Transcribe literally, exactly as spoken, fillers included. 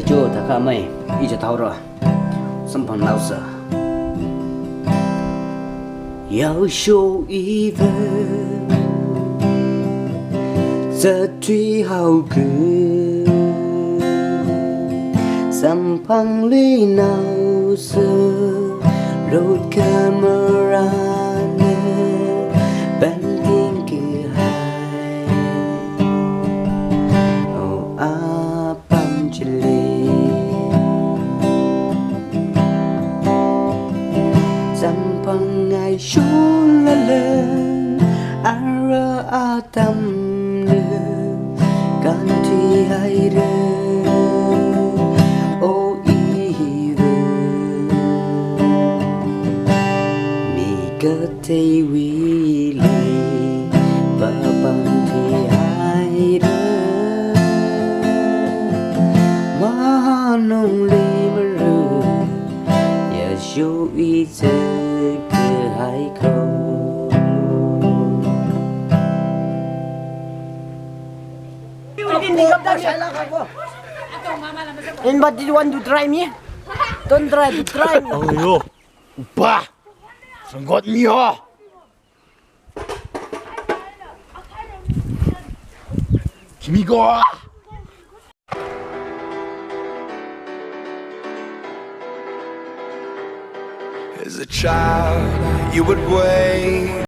Cho thākhamei, i chithāhaora. Samphangnaosa. Yaosho iva zatthuihaoga, samphangluinaosa, rot khamarāna pamting kahai. O apam chili, samphangngai shulala, ara atamna kānthuihaira. O iva mi katheiwuili papam thuihaira. Mahanungli mara, yaosho i zatkahai ko. Anybody want to try me? Don't try to try me. Ayo, upa, sanggot mi ho. Kimi ko. As a child, you would wait.